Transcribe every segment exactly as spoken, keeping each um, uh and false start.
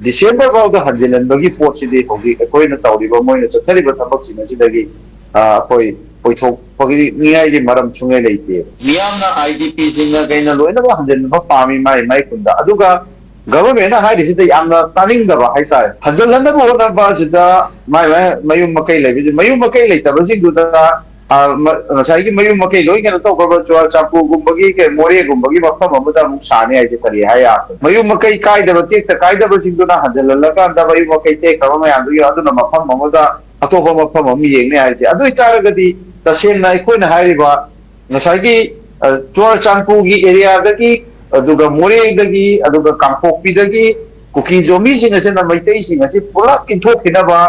December ꯐꯥꯎꯗ ꯍꯟꯖꯤꯜꯍꯟꯕꯒꯤ ꯄꯣꯠꯁꯤꯗꯤ ꯍꯧꯖꯤꯛ ꯑꯩꯈꯣꯏꯅ ꯇꯧꯔꯤꯕ, ꯃꯣꯏꯅ ꯆꯠꯊꯔꯤꯕ ꯊꯕꯛꯁꯤꯡ ꯑꯁꯤꯗꯒꯤ, ꯑ, ꯑꯩꯈꯣꯏ ꯑꯣꯏꯊꯣꯛꯄꯒꯤ ꯅꯤꯡꯉꯥꯏꯒꯤ ꯃꯔꯝ ꯁꯨꯡꯂꯩ ꯂꯩꯇꯦ꯫ ꯃꯤꯌꯥꯝꯅ ꯑꯥꯏ ꯗꯤ ꯄꯤꯁꯤꯡꯅ ꯀꯩꯅ ꯂꯣꯏꯅꯃꯛ ꯍꯟꯖꯤꯟꯕ ꯄꯥꯝꯃꯤ ꯃꯥꯏ ꯃꯥꯏ ꯈꯨꯟꯗ꯫ ꯑꯗꯨꯒ ꯒꯚꯔꯟꯃꯦꯟꯠꯅ ꯍꯥꯏꯔꯤꯁꯤꯗ ꯌꯥꯝꯅ ꯇꯥꯅꯤꯡꯗꯕ ꯍꯥꯏꯇꯥꯔꯦ꯫ ꯍꯟꯖꯤꯜꯍꯟꯅꯕ ꯍꯣꯠꯅꯕ ꯑꯁꯤꯗ ꯃꯥꯏ ꯃꯥꯏ ꯃꯌꯨꯝ ꯃꯀꯩ ꯂꯩꯕꯁꯤ, ꯃꯌꯨꯝ ꯃꯀꯩ ꯂꯩꯇꯕꯁꯤꯡꯗꯨꯗ, ꯑ, ꯃ-, ꯉꯁꯥꯏꯒꯤ ꯃꯌꯨꯝ ꯃꯀꯩ ꯂꯣꯏ ꯀꯩꯅꯣ ꯇꯧꯈ꯭ꯔꯕ ꯆꯨꯔꯥꯆꯥꯟꯄꯨꯔꯒꯨꯝꯕꯒꯤ ꯀꯩ, ꯃꯣꯔꯦꯒꯨꯝꯕꯒꯤ ꯃꯐꯝ ꯑꯃꯗ ꯑꯃꯨꯛ ꯁꯥꯅꯤ ꯍꯥꯏꯁꯦ ꯀꯔꯤ ꯍꯥꯏ ꯌꯥꯔꯕ? ꯃꯌꯨꯝ ꯃꯀꯩ ꯀꯥꯏꯗꯕ, ꯇꯦꯛꯇ ꯀꯥꯏꯗꯕꯁꯤꯡꯗꯨꯅ ꯍꯟꯖꯤꯜꯍꯜꯂꯀꯥꯟꯗ ꯃꯌꯨꯝ ꯃꯀꯩ ꯇꯦꯛꯈ꯭ꯔꯕ ꯃꯌꯥꯝꯗꯨꯒꯤ ꯑꯗꯨꯅ ꯃꯐꯝ ꯑꯃꯗ ꯑꯇꯣꯞꯄ ꯃꯐꯝ ꯑꯃ ꯌꯦꯡꯅꯤ ꯍꯥꯏꯁꯦ꯫ ꯑꯗꯨ ꯑꯣꯏꯇꯥꯔꯒꯗꯤ ꯇꯁꯦꯡꯅ ꯑꯩꯈꯣꯏꯅ ꯍꯥꯏꯔꯤꯕ ꯉꯁꯥꯏꯒꯤ, ꯑ, ꯆꯨꯔꯥꯆꯥꯟꯄꯨꯔꯒꯤ ꯑꯦꯔꯤꯌꯥꯗꯒꯤ, ꯑꯗꯨꯒ ꯃꯣꯔꯦꯗꯒꯤ, ꯑꯗꯨꯒ ꯀꯥꯡꯄꯣꯛꯄꯤꯗꯒꯤ ꯀꯨꯀꯤ ꯖꯣꯃꯤꯁꯤꯡ ꯑꯁꯤꯅ ꯃꯩꯇꯩꯁꯤꯡ ꯑꯁꯤ ꯄꯨꯂꯞ ꯏꯟꯊꯣꯛꯈꯤꯅꯕ,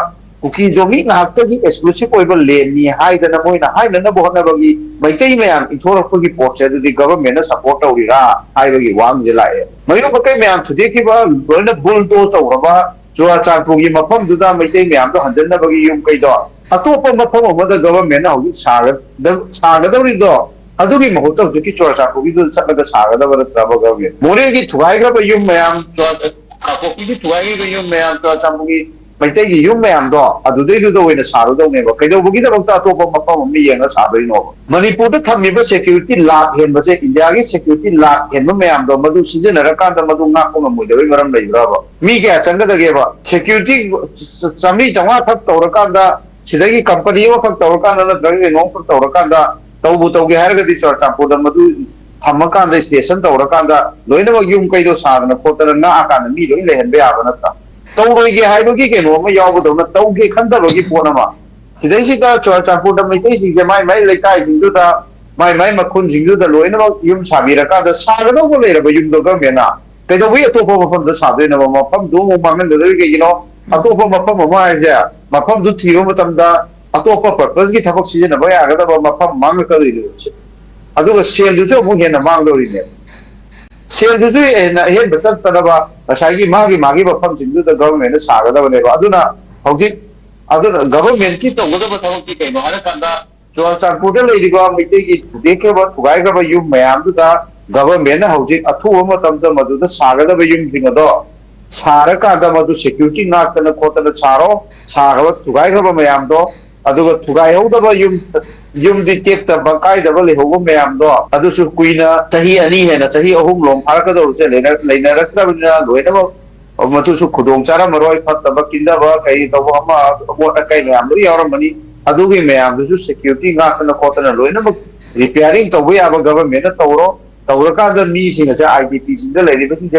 ꯀꯨꯀꯤ ꯖꯣꯃꯤ ꯉꯥꯛꯇꯒꯤ ꯑꯦꯛꯁꯀ꯭ꯂꯨꯁꯤꯞ ꯑꯣꯏꯕ ꯂꯦꯟꯅꯤ ꯍꯥꯏꯗꯅ ꯃꯣꯏꯅ ꯍꯥꯏꯅꯅꯕ ꯍꯣꯠꯅꯕꯒꯤ ꯃꯩꯇꯩ ꯃꯌꯥꯝ ꯏꯟꯊꯣꯔꯛꯄꯒꯤ ꯄꯣꯠꯁꯦ ꯑꯗꯨꯗꯤ ꯒꯚꯔꯟꯃꯦꯟꯠꯅ ꯁꯄꯣꯔꯠ ꯇꯧꯔꯤꯔꯥ ꯍꯥꯏꯕꯒꯤ ꯋꯥꯍꯪꯁꯦ ꯂꯥꯛꯑꯦ꯫ ꯃꯌꯨꯝ ꯃꯀꯩ ꯃꯌꯥꯝ ꯊꯨꯗꯦꯛꯈꯤꯕ, ꯂꯣꯏꯅ ꯕꯨꯜꯗꯣ ꯇꯧꯔꯕ ꯆꯨꯔꯥꯆꯥꯟꯄꯨꯔꯒꯤ ꯃꯐꯝꯗꯨꯗ ꯃꯩꯇꯩ ꯃꯌꯥꯝꯗꯣ ꯍꯟꯖꯟꯅꯕꯒꯤ ꯌꯨꯝ ꯀꯩꯗꯣ ꯑꯇꯣꯞꯄ ꯃꯐꯝ ꯑꯃꯗ ꯒꯚꯔꯟꯃꯦꯟꯠꯅ ꯍꯧꯖꯤꯛ ꯁꯥꯒ-, ꯁꯥꯒꯗꯧꯔꯤꯗꯣ, ꯑꯗꯨꯒꯤ ꯃꯍꯨꯠꯇ ꯍꯧꯖꯤꯛꯀꯤ ꯆꯨꯔꯥꯆꯥꯟꯄꯨꯔꯒꯤꯗꯨꯗ ꯆꯠꯂꯒ ꯁꯥꯒꯗꯕ ꯅꯠꯇ꯭ꯔꯕ ꯒꯚꯔꯟꯃꯦꯟꯠ? ꯃꯣꯔꯦꯒꯤ ꯊꯨꯒꯥꯏꯈ꯭ꯔꯕ ꯌꯨꯝ ꯃꯌꯥꯝ, ꯆꯨꯔꯥꯆꯥꯟ-, ꯀꯥꯡꯄꯣꯛꯄꯤꯒꯤ ꯊꯨꯒꯥꯏꯈ꯭ꯔꯕ ꯌꯨꯝ ꯃꯌꯥꯝ, ꯆꯨꯔꯥꯆꯥꯟꯄꯨꯔꯒꯤ ꯃꯩꯇꯩꯒꯤ ꯌꯨꯝ ꯃꯌꯥꯝꯗꯣ ꯑꯗꯨꯗꯩꯗꯨꯗ ꯑꯣꯏꯅ ꯁꯥꯔꯨꯗꯧꯅꯦꯕ꯫ ꯀꯩꯗꯧꯕꯒꯤꯗꯃꯛꯇ ꯑꯇꯣꯞꯄ ꯃꯐꯝ ꯑꯃ ꯌꯦꯡꯉ ꯁꯥꯗꯣꯏꯅꯣꯕ? ꯃꯅꯤꯄꯨꯔꯗ ꯊꯝꯃꯤꯕ ꯁꯦꯀ꯭ꯌꯨꯔꯤꯇꯤ ꯂꯥꯛ ꯍꯦꯟꯕꯁꯦ, ꯏꯟꯗꯤꯌꯥꯒꯤ ꯁꯦꯀ꯭ꯌꯨꯔꯤꯇꯤ ꯂꯥꯛ ꯍꯦꯟꯕ ꯃꯌꯥꯝꯗꯣ ꯃꯗꯨ ꯁꯤꯖꯤꯟꯅꯔꯀꯥꯟꯗ ꯃꯗꯨ ꯉꯥꯛꯄ ꯉꯝꯃꯣꯏꯗꯕꯒꯤ ꯃꯔꯝ ꯂꯩꯕ꯭ꯔꯕ? ꯃꯤ ꯀꯌꯥ ꯆꯪꯒꯗꯒꯦꯕ? ꯁꯦꯀ꯭ꯌꯨꯔꯤꯇꯤ ꯆꯥꯝꯃꯔꯤ ꯆꯥꯝꯃꯉꯥ ꯈꯛ ꯇꯧꯔꯀꯥꯟꯗ, ꯁꯤꯗꯒꯤ ꯀꯝꯄꯅꯤ ꯑꯃꯈꯛ ꯇꯧꯔꯀꯥꯟꯗ ꯅꯠꯇ꯭ꯔꯒ ꯀꯩꯅꯣꯝꯈꯛ ꯇꯧꯔꯀꯥꯟꯗ, ꯇꯧꯕꯨ ꯇꯧꯒꯦ ꯍꯥꯏꯔꯒꯗꯤ ꯆꯨꯔꯥꯆꯥꯟꯄꯨꯔꯗ ꯃꯗꯨ ꯊꯝꯃꯀꯥꯟꯗ, ꯁ꯭ꯇꯦꯁꯟ ꯇꯧꯔꯀꯥꯟꯗ ꯂꯣꯏꯅꯃꯛ ꯌꯨꯝ ꯀꯩꯗꯣ ꯁꯥꯗꯅ ꯈꯣꯠꯇꯅ ꯉꯥꯛꯑꯀꯥꯟꯗ ꯃꯤ ꯂꯣꯏ ꯂꯩꯍꯟꯕ ꯌꯥꯕ ꯅꯠꯇ꯭ꯔꯥ? ꯇꯧꯔꯣꯏꯒꯦ ꯍꯥꯏꯕꯒꯤ ꯀꯩꯅꯣ ꯑꯃ ꯌꯥꯎꯒꯗꯧꯅ, ꯇꯧꯒꯦ ꯈꯟꯗꯕꯒꯤ ꯄꯣꯠ ꯑꯃ꯫ ꯁꯤꯗꯩꯁꯤꯗ ꯆꯨꯔꯥꯆꯥꯟꯄꯨꯔꯗ ꯃꯩꯇꯩꯁꯤꯡꯁꯦ ꯃꯥꯏ ꯃꯥꯏ ꯂꯩꯀꯥꯏꯁꯤꯡꯗꯨꯗ, ꯃꯥꯏ ꯃꯥꯏ ꯃꯈꯨꯟꯁꯤꯡꯗꯨꯗ ꯂꯣꯏꯅꯃꯛ ꯌꯨꯝ ꯁꯥꯕꯤꯔꯀꯥꯟꯗ ꯁꯥꯒꯗꯧꯕ ꯂꯩꯔꯕ ꯌꯨꯝꯗꯣ ꯒꯚꯔꯟꯃꯦꯟꯠꯅ ꯀꯩꯗꯧꯕꯒꯤ ꯑꯇꯣꯞꯄ ꯃꯐꯝꯗ ꯁꯥꯗꯣꯏꯅꯣꯕ? ꯃꯐꯝꯗꯨ ꯑꯃꯨꯛ ꯃꯥꯡꯍꯟꯒꯗꯧꯔꯤ ꯀꯩꯒꯤꯅꯣ? ꯑꯇꯣꯞꯄ ꯃꯐꯝ ꯑꯃ ꯍꯥꯏꯁꯦ, ꯃꯐꯝꯗꯨ ꯊꯤꯕ ꯃꯇꯝꯗ ꯑꯇꯣꯞꯄ ꯄꯔꯄꯁꯀꯤ ꯊꯕꯛ ꯁꯤꯖꯤꯟꯅꯕ ꯌꯥꯒꯗꯕ ꯃꯐꯝ ꯃꯥꯡꯉꯛꯀꯗꯣꯏꯅꯦꯕ ꯁꯦ꯫ ꯑꯗꯨꯒ ꯁꯦꯜꯗꯨꯁꯨ ꯑꯃꯨꯛ ꯍꯦꯟꯅ ꯃꯥꯡꯗꯧꯔꯤꯅꯦꯕ꯫ ꯁꯦꯜꯗꯨꯁꯨ ꯍꯦꯟꯅ ꯑꯍꯦꯟꯕ ꯆꯠꯇꯅꯕ ꯉꯁꯥꯏꯒꯤ ꯃꯥꯒꯤ ꯃꯥꯒꯤ ꯃꯐꯝꯁꯤꯡꯗꯨꯗ ꯒꯚꯔꯟꯃꯦꯟꯠꯅ ꯁꯥꯒꯗꯕꯅꯦꯕ꯫ ꯑꯗꯨꯅ ꯍꯧꯖꯤꯛ, ꯑꯗꯨꯅ ꯒꯚꯔꯟꯃꯦꯟꯠꯀꯤ ꯇꯧꯒꯗꯕ ꯊꯕꯛꯇꯤ ꯀꯩꯅꯣ ꯍꯥꯏꯔꯀꯥꯟꯗ, ꯆꯨꯔꯥꯆꯥꯟꯄꯨꯔꯗ ꯂꯩꯔꯤꯕ ꯃꯩꯇꯩꯒꯤ ꯊꯨꯗꯦꯛꯈ꯭ꯔꯕ, ꯊꯨꯒꯥꯏꯈ꯭ꯔꯕ ꯌꯨꯝ ꯃꯌꯥꯝꯗꯨꯗ ꯒꯚꯔꯟꯃꯦꯟꯠꯅ ꯍꯧꯖꯤꯛ ꯑꯊꯨꯕ ꯃꯇꯝꯗ ꯃꯗꯨꯗ ꯁꯥꯒꯗꯕ ꯌꯨꯝꯁꯤꯡ ꯑꯗꯣ ꯁꯥꯔꯀꯥꯟꯗ ꯃꯗꯨ ꯁꯦꯀ꯭ꯌꯨꯔꯤꯇꯤ ꯉꯥꯛꯇꯅ ꯈꯣꯠꯇꯅ ꯁꯥꯔꯣ꯫ ꯁꯥꯈ꯭ꯔꯕ, ꯊꯨꯒꯥꯏꯈ꯭ꯔꯕ ꯃꯌꯥꯝꯗꯣ, ꯑꯗꯨꯒ ꯊꯨꯒꯥꯏꯍꯧꯗꯕ ꯌꯨꯝ, ꯌꯨꯝꯗꯤ ꯇꯦꯛꯇꯕ ꯀꯥꯏꯗꯕ ꯂꯩꯍꯧꯕ ꯃꯌꯥꯝꯗꯣ, ꯑꯗꯨꯁꯨ ꯀꯨꯏꯅ ꯆꯍꯤ ꯑꯅꯤ ꯍꯦꯟꯅ, ꯆꯍꯤ ꯑꯍꯨꯝ ꯂꯣꯝ ꯐꯥꯔꯛꯀꯗꯧꯕꯁꯦ ꯂꯩꯅ-, ꯂꯩꯅꯔꯛꯇ꯭ꯔꯕꯅꯤꯅ ꯂꯣꯏꯅꯃꯛ ꯃꯗꯨꯁꯨ ꯈꯨꯗꯣꯡ ꯆꯥꯔꯝꯃꯔꯣꯏ꯫ ꯐꯠꯇꯕ ꯀꯤꯟꯗꯕ ꯀꯩ ꯇꯧꯕ ꯑꯃ, ꯑꯃꯣꯠ ꯑꯀꯥꯏ ꯃꯌꯥꯝ ꯂꯣꯏ ꯌꯥꯎꯔꯝꯃꯅꯤ꯫ ꯑꯗꯨꯒꯤ ꯃꯌꯥꯝꯗꯨꯁꯨ ꯁꯦꯀ꯭ꯌꯨꯔꯤꯇꯤ ꯉꯥꯛꯇꯅ ꯈꯣꯠꯇꯅ ꯂꯣꯏꯅꯃꯛ ꯔꯤꯄꯤꯌꯥꯔꯤꯡ ꯇꯧꯕ ꯌꯥꯕ ꯒꯚꯔꯟꯃꯦꯟꯠꯅ ꯇꯧꯔꯣ꯫ ꯇꯧꯔꯀꯥꯟꯗ ꯃꯤꯁꯤꯡ ꯑꯁꯦ, ꯑꯥꯏ ꯗꯤ ꯄꯤꯁꯤꯡꯗ ꯂꯩꯔꯤꯕꯁꯤꯡꯁꯦ